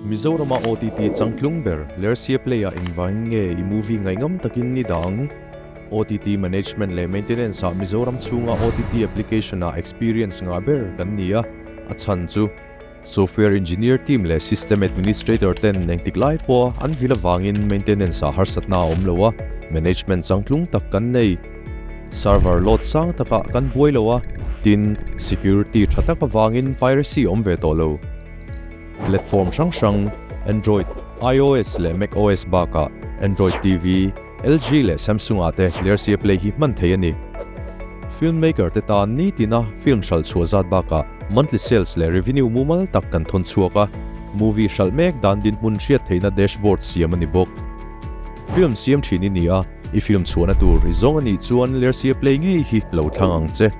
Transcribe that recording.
Mizorama OTT changtlung ber Lersia Play-ah engvangin nge i movie ngaihngam takin i dah ang? OTT management leh maintenance-ah Mizoram chhunga OTT application-ah experience ngah ber kan ni a, a chhan chu Software engineer team leh system administrator ten engtik lai pawha an vil avangin maintenance-ah harsatna a awm lo a, management changtlung tak kan nei. Server load sang takah kan buai lo a, tin, security tha tak avangin piracy awm ve tawh lo. Platform hrang hrang, Android, iOS leh macOS bakah Android TV, LG leh Samsung ah te Lersia Play hi hman thei a ni. Film maker te tan nitina film hralh chhuah zat bakah monthly sales leh revenue mumal tak kan thawn chhuak a, movie hralh mek dan dinhmun hriat theihna dashboard siam a ni bawk. Film siam thin i ni a, i film chhuahna tur i zawng a nih chuan Lersia Play ngei hi lo thlang ang che.